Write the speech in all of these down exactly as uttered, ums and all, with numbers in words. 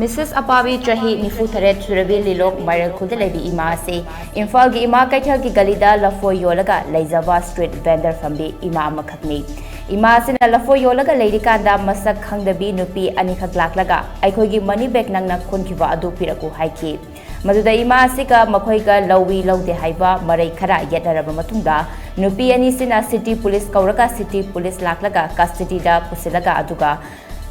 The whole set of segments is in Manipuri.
ꯃꯤꯁꯦꯁ ꯑꯄꯥꯕꯤ, ꯆꯍꯤ ꯅꯤꯐꯨ ꯇꯔꯦꯠ ꯁꯨꯔꯕꯤ, ꯂꯤꯂꯣꯡ ꯃꯥꯏꯔꯦꯡꯈꯣꯜꯗ ꯂꯩꯕꯤ ꯏꯃꯥ ꯑꯁꯤ ꯏꯝꯐꯥꯜꯒꯤ ꯏꯃꯥ ꯀꯩꯊꯦꯜꯒꯤ ꯒꯂꯤꯗ ꯂꯐꯣꯏ ꯌꯣꯜꯂꯒ ꯂꯩꯖꯕ ꯁ꯭ꯇ꯭ꯔꯤꯠ ꯚꯦꯟꯗꯔ ꯐꯝꯕꯤ ꯏꯃꯥ ꯑꯃꯈꯛꯅꯤ꯫ ꯏꯃꯥ ꯑꯁꯤꯅ ꯂꯐꯣꯏ ꯌꯣꯜꯂꯒ ꯂꯩꯔꯤꯀꯥꯟꯗ ꯃꯁꯛ ꯈꯪꯗꯕꯤ ꯅꯨꯄꯤ ꯑꯅꯤꯈꯛ ꯂꯥꯛꯂꯒ ꯑꯩꯈꯣꯏꯒꯤ ꯃꯅꯤ ꯕꯦꯒ ꯅꯪꯅ ꯈꯨꯟꯈꯤꯕ ꯑꯗꯨ ꯄꯤꯔꯛꯎ ꯍꯥꯏꯈꯤ꯫ ꯃꯗꯨꯗ ꯏꯃꯥ ꯑꯁꯤꯒ ꯃꯈꯣꯏꯒ ꯂꯧꯏ ꯂꯧꯗꯦ ꯍꯥꯏꯕ ꯃꯔꯩ ꯈꯔ ꯌꯦꯠꯅꯔꯕ ꯃꯇꯨꯡꯗ ꯅꯨꯄꯤ ꯑꯅꯤꯁꯤꯅ ꯁꯤꯇꯤ ꯄꯨꯂꯤꯁ ꯀꯧꯔꯒ ꯁꯤꯇꯤ ꯄꯨꯂꯤꯁ ꯂꯥꯛꯂꯒ ꯀꯁꯇꯗꯤꯗ ꯄꯨꯁꯤꯜꯂꯒ ꯑꯗꯨꯒ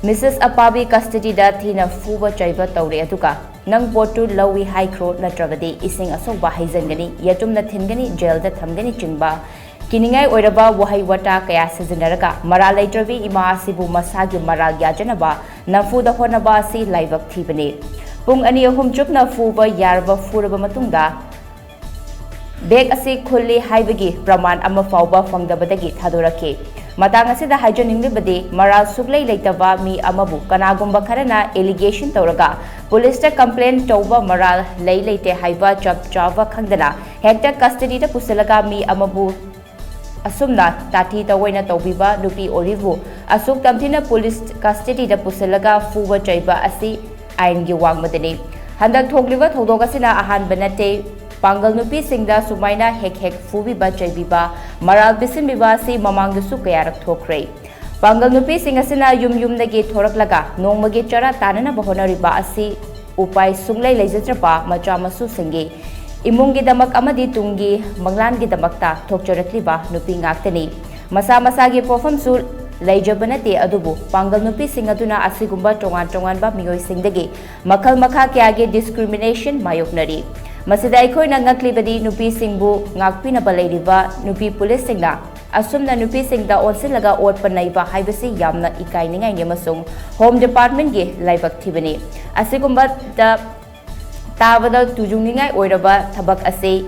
ꯃꯤꯁꯦꯁ ꯑꯄꯥꯕꯤ ꯀꯁꯇꯗꯤꯗ ꯊꯤꯅ ꯐꯨꯕ ꯆꯩꯕ ꯇꯧꯔꯦ, ꯑꯗꯨꯒ "ꯅꯪ ꯄꯣꯠꯇꯨ ꯂꯧꯏ ꯍꯥꯏꯈ꯭ꯔꯣ, ꯅꯠꯇ꯭ꯔꯕꯗꯤ ꯏꯁꯤꯡ ꯑꯁꯧꯕ ꯍꯩꯖꯤꯟꯒꯅꯤ, ꯌꯦꯇꯨꯝꯅ ꯊꯤꯟꯒꯅꯤ, ꯖꯦꯜꯗ ꯊꯝꯒꯅꯤ" ꯆꯤꯡꯕ ꯀꯤꯅꯤꯡꯉꯥꯏ ꯑꯣꯏꯔꯕ ꯋꯥꯍꯩ ꯋꯥꯇꯥ ꯀꯌꯥ ꯁꯤꯖꯤꯟꯅꯔꯒ ꯃꯔꯥꯜ ꯂꯩꯇ꯭ꯔꯕꯤ ꯏꯃꯥ ꯑꯁꯤꯕꯨ ꯃꯁꯥꯒꯤ ꯃꯔꯥꯜ ꯌꯥꯖꯅꯕ ꯅꯝꯐꯨꯗ ꯍꯣꯠꯅꯕ ꯑꯁꯤ ꯂꯥꯏꯕꯛ ꯊꯤꯕꯅꯤ꯫ ꯄꯨꯡ ꯑꯅꯤ ꯑꯍꯨꯝ ꯆꯨꯞꯅ ꯐꯨꯕ ꯌꯥꯔꯕ ꯐꯨꯔꯕ ꯃꯇꯨꯡꯗ ꯕꯦꯒ ꯑꯁꯤ ꯈꯨꯜꯂꯤ ꯍꯥꯏꯕꯒꯤ ꯄ꯭ꯔꯃꯥꯟ ꯑꯃ ꯐꯥꯎꯕ ꯐꯪꯗꯕꯗꯒꯤ ꯊꯥꯗꯣꯔꯛꯈꯤ꯫ ꯃꯇꯥꯡ ꯑꯁꯤꯗ ꯍꯥꯏꯖꯅꯤꯡꯂꯤꯕꯗꯤ, ꯃꯔꯥꯜ ꯁꯨꯛꯂꯩ ꯂꯩꯇꯕ ꯃꯤ ꯑꯃꯕꯨ ꯀꯅꯥꯒꯨꯝꯕ ꯈꯔꯅ allegation ꯇꯧꯔꯒ ꯄꯨꯂꯤꯁꯇ complain ꯇꯧꯕ, ꯃꯔꯥꯜ ꯂꯩ ꯂꯩꯇꯦ ꯍꯥꯏꯕ ꯆꯞ ꯆꯥꯕ ꯈꯪꯗꯅ ꯍꯦꯛꯇ ꯀꯁꯇꯗꯤꯗ ꯄꯨꯁꯤꯜꯂꯒ ꯃꯤ ꯑꯃꯕꯨ ꯑꯁꯨꯝꯅ ꯇꯥꯊꯤ ꯇꯧꯑꯣꯏꯅ ꯇꯧꯕꯤꯕ ꯅꯨꯄꯤ ꯑꯣꯔꯤꯕꯨ ꯑꯁꯨꯛ ꯇꯝꯊꯤꯅ ꯄꯨꯂꯤꯁ ꯀꯁꯇꯗꯤꯗ ꯄꯨꯁꯤꯜꯂꯒ ꯐꯨꯕ ꯆꯩꯕ ꯑꯁꯤ ꯑꯥꯏꯟꯒꯤ ꯋꯥꯡꯃꯗꯅꯤ꯫ ꯍꯟꯗꯛ ꯊꯣꯛꯂꯤꯕ ꯊꯧꯗꯣꯛ ꯑꯁꯤꯅ ꯑꯍꯥꯟꯕ ꯅꯠꯇꯦ꯫ ꯄꯥꯡꯒꯜ ꯅꯨꯄꯤꯁꯤꯡꯗ ꯁꯨꯃꯥꯏꯅ ꯍꯦꯛ ꯍꯦꯛ ꯐꯨꯕꯤꯕ ꯆꯩꯕꯤꯕ, ꯃꯔꯥꯜ ꯄꯤꯁꯤꯟꯕꯤꯕ ꯑꯁꯤ ꯃꯃꯥꯡꯗꯁꯨ ꯀꯌꯥꯔꯛ ꯊꯣꯛꯈ꯭ꯔꯦ꯫ ꯄꯥꯡꯒꯜ ꯅꯨꯄꯤꯁꯤꯡ ꯑꯁꯤꯅ ꯌꯨꯝ ꯌꯨꯝꯗꯒꯤ ꯊꯣꯔꯛꯂꯒ ꯅꯣꯡꯃꯒꯤ ꯆꯔꯥ ꯇꯥꯅꯅꯕ ꯍꯣꯠꯅꯔꯤꯕ ꯑꯁꯤ ꯎꯄꯥꯏ ꯁꯨꯡꯂꯩ ꯂꯩꯖꯗ꯭ꯔꯕ ꯃꯆꯥ ꯃꯁꯨꯁꯤꯡꯒꯤ ꯏꯃꯨꯡꯒꯤꯗꯃꯛ ꯑꯃꯗꯤ ꯇꯨꯡꯒꯤ ꯃꯪꯂꯥꯟꯒꯤꯗꯃꯛꯇ ꯊꯣꯛꯆꯔꯛꯂꯤꯕ ꯅꯨꯄꯤ ꯉꯥꯛꯇꯅꯤ꯫ ꯃꯁꯥ ꯃꯁꯥꯒꯤ ꯄꯣꯛꯐꯝꯁꯨ ꯂꯩꯖꯕ ꯅꯠꯇꯦ, ꯑꯗꯨꯕꯨ ꯄꯥꯡꯒꯜ ꯅꯨꯄꯤꯁꯤꯡ ꯑꯗꯨꯅ ꯑꯁꯤꯒꯨꯝꯕ ꯇꯣꯉꯥꯟ ꯇꯣꯉꯥꯟꯕ ꯃꯤꯑꯣꯏꯁꯤꯡꯗꯒꯤ ꯃꯈꯜ ꯃꯈꯥ ꯀꯌꯥꯒꯤ discrimination ꯃꯥꯌꯣꯛꯅꯔꯤ꯫ ꯃꯁꯤꯗ ꯑꯩꯈꯣꯏꯅ ꯉꯛꯂꯤꯕꯗꯤ ꯅꯨꯄꯤꯁꯤꯡꯕꯨ ꯉꯥꯛꯄꯤꯅꯕ ꯂꯩꯔꯤꯕ ꯅꯨꯄꯤ ꯄꯨꯂꯤꯁꯁꯤꯡꯅ ꯑꯁꯨꯝꯅ ꯅꯨꯄꯤꯁꯤꯡꯗ ꯑꯣꯟꯁꯤꯜꯂꯒ ꯑꯣꯠꯄ ꯅꯩꯕ ꯍꯥꯏꯕꯁꯤ ꯌꯥꯝꯅ ꯏꯀꯥꯏꯅꯤꯡꯉꯥꯏꯅꯤ ꯑꯃꯁꯨꯡ Home Department ꯒꯤ ꯂꯥꯏꯕꯛ ꯊꯤꯕꯅꯤ꯫ ꯑꯁꯤꯒꯨꯝꯕꯗ ꯇꯥꯕꯗ ꯇꯨꯖꯨꯡꯅꯤꯡꯉꯥꯏ ꯑꯣꯏꯔꯕ ꯊꯕꯛ ꯑꯁꯤ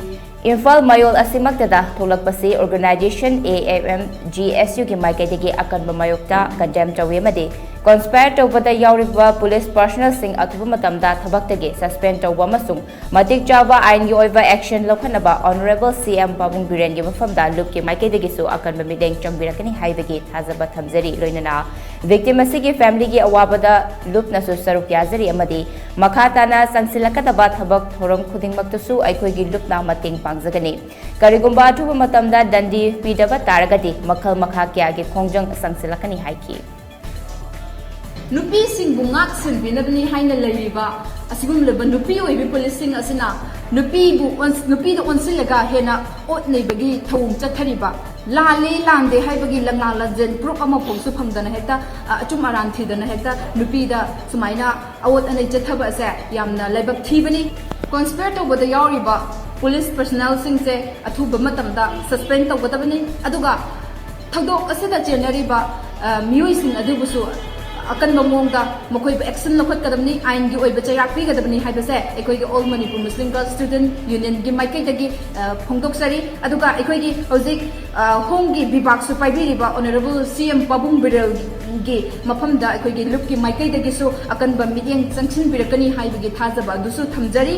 Imphal ꯃꯌꯣꯜ ꯑꯁꯤꯃꯛꯇꯗ ꯊꯣꯛꯂꯛꯄꯁꯤ organization A M M G S U ꯒꯤ ꯃꯥꯏꯀꯩꯗꯒꯤ ꯑꯀꯟꯕ ꯃꯥꯌꯣꯛꯇ condemn ꯇꯧꯏ ꯑꯃꯗꯤ Conspire ꯇꯧꯕꯗ ꯌꯥꯎꯔꯤꯕ ꯄꯨꯂꯤꯁ ꯄꯔꯁꯅꯦꯜꯁꯤꯡ ꯑꯊꯨꯕ ꯃꯇꯝꯗ ꯊꯕꯛꯇꯒꯤ ꯁꯁꯄꯦꯟ ꯇꯧꯕ ꯑꯃꯁꯨꯡ ꯃꯇꯤꯛ ꯆꯥꯕ ꯑꯥꯏꯟꯒꯤ ꯑꯣꯏꯕ ꯑꯦꯛꯁꯟ ꯂꯧꯈꯠꯅꯕ ꯑꯣꯅꯔꯦꯕꯜ ꯁꯤ ꯑꯦꯝ ꯄꯥꯕꯨꯡ ꯕꯤꯔꯦꯟꯒꯤ ꯃꯐꯝꯗ ꯂꯨꯞꯀꯤ ꯃꯥꯏꯀꯩꯗꯒꯤꯁꯨ ꯑꯀꯟꯕ ꯃꯤꯠꯌꯦꯡ ꯆꯪꯕꯤꯔꯛꯀꯅꯤ ꯍꯥꯏꯕꯒꯤ ꯊꯥꯖꯕ ꯊꯝꯖꯔꯤ꯫ ꯂꯣꯏꯅꯅ ꯚꯤꯛꯇꯤꯝ ꯑꯁꯤꯒꯤ ꯐꯦꯃꯤꯂꯤꯒꯤ ꯑꯋꯥꯕꯗ ꯂꯨꯞꯅꯁꯨ ꯁꯔꯨꯛ ꯌꯥꯖꯔꯤ ꯑꯃꯗꯤ ꯃꯈꯥ ꯇꯥꯅ ꯆꯪꯁꯤꯜꯂꯛꯀꯗꯕ ꯊꯕꯛ ꯊꯧꯔꯝ ꯈꯨꯗꯤꯡꯃꯛꯇꯁꯨ ꯑꯩꯈꯣꯏꯒꯤ ꯂꯨꯞꯅ ꯃꯇꯦꯡ ꯄꯥꯡꯖꯒꯅꯤ꯫ ꯀꯔꯤꯒꯨꯝꯕ ꯑꯊꯨꯕ ꯃꯇꯝꯗ ꯗꯟꯗꯤ ꯄꯤꯗꯕ ꯇꯥꯔꯒꯗꯤ ꯃꯈꯜ ꯃꯈꯥ ꯀꯌꯥꯒꯤ ꯈꯣꯡꯖꯪ ꯆꯪꯁꯤꯜꯂꯛꯀꯅꯤ ꯍꯥꯏꯈꯤ꯫ ꯅꯨꯄꯤꯁꯤꯡꯕꯨ ꯉꯥꯛ ꯁꯦꯟꯕꯤꯅꯕꯅꯤ ꯍꯥꯏꯅ ꯂꯩꯔꯤꯕ ꯑꯁꯤꯒꯨꯝꯂꯕ ꯅꯨꯄꯤ ꯑꯣꯏꯕꯤ ꯄꯨꯂꯤꯁꯁꯤꯡ ꯑꯁꯤꯅ ꯅꯨꯄꯤꯕꯨ ꯑꯣꯟ- ꯅꯨꯄꯤꯗ ꯑꯣꯟꯁꯤꯜꯂꯒ ꯍꯦꯟꯅ ꯑꯣꯠ ꯅꯩꯕꯒꯤ ꯊꯧꯑꯣꯡ ꯆꯠꯊꯔꯤꯕ, ꯂꯥꯜꯂꯤ ꯂꯥꯟꯗꯦ ꯍꯥꯏꯕꯒꯤ ꯂꯪꯂꯥ ꯂꯥꯟꯖꯦꯟ ꯄ꯭ꯔꯨꯞ ꯑꯃꯐꯥꯎꯁꯨ ꯐꯪꯗꯅ ꯍꯦꯛꯇ, ꯑ, ꯑꯆꯨꯝ ꯑꯔꯥꯟ ꯊꯤꯗꯅ ꯍꯦꯛꯇ ꯅꯨꯄꯤꯗ ꯁꯨꯃꯥꯏꯅ ꯑꯑꯣꯠ ꯑꯅꯩ ꯆꯠꯊꯕ ꯑꯁꯦ ꯌꯥꯝꯅ ꯂꯥꯏꯕꯛ ꯊꯤꯕꯅꯤ꯫ ꯀꯣꯟꯁꯄꯤꯌꯔ ꯇꯧꯕꯗ ꯌꯥꯎꯔꯤꯕ ꯄꯨꯂꯤꯁ ꯄꯔꯁꯅꯦꯜꯁꯤꯡꯁꯦ ꯑꯊꯨꯕ ꯃꯇꯝꯗ ꯁꯁꯄꯦꯟ ꯇꯧꯒꯗꯕꯅꯤ꯫ ꯑꯗꯨꯒ ꯊꯧꯗꯣꯛ ꯑꯁꯤꯗ ꯆꯦꯟꯅꯔꯤꯕ, ꯑ, ꯃꯤꯑꯣꯏꯁꯤꯡ ꯑꯗꯨꯕꯨꯁꯨ ꯑꯀꯟꯕ ꯃꯑꯣꯡꯗ ꯃꯈꯣꯏꯕꯨ ꯑꯦꯛꯁꯟ ꯂꯧꯈꯠꯀꯗꯕꯅꯤ, ꯑꯥꯏꯟꯒꯤ ꯑꯣꯏꯕ ꯆꯩꯔꯥꯛ ꯄꯤꯒꯗꯕꯅꯤ ꯍꯥꯏꯕꯁꯦ ꯑꯩꯈꯣꯏꯒꯤ All Manipur Muslim Girls Student Union ꯒꯤ ꯃꯥꯏꯀꯩꯗꯒꯤ, ꯑ, ꯐꯣꯡꯗꯣꯛꯆꯔꯤ꯫ ꯑꯗꯨꯒ ꯑꯩꯈꯣꯏꯒꯤ ꯍꯧꯖꯤꯛ, ꯑ, ꯍꯣꯝꯒꯤ ꯕꯤꯚꯥꯒꯁꯨ ꯄꯥꯏꯕꯤꯔꯤꯕ ꯑꯣꯅꯔꯦꯕꯜ ꯁꯤ ꯑꯦꯝ ꯄꯥꯕꯨꯡ ꯕꯤꯔꯦꯜꯒꯤ ꯃꯐꯝꯗ ꯑꯩꯈꯣꯏꯒꯤ ꯂꯨꯞꯀꯤ ꯃꯥꯏꯀꯩꯗꯒꯤꯁꯨ ꯑꯀꯟꯕ ꯃꯤꯠꯌꯦꯡ ꯆꯪꯁꯤꯟꯕꯤꯔꯛꯀꯅꯤ ꯍꯥꯏꯕꯒꯤ ꯊꯥꯖꯕ ꯑꯗꯨꯁꯨ ꯊꯝꯖꯔꯤ꯫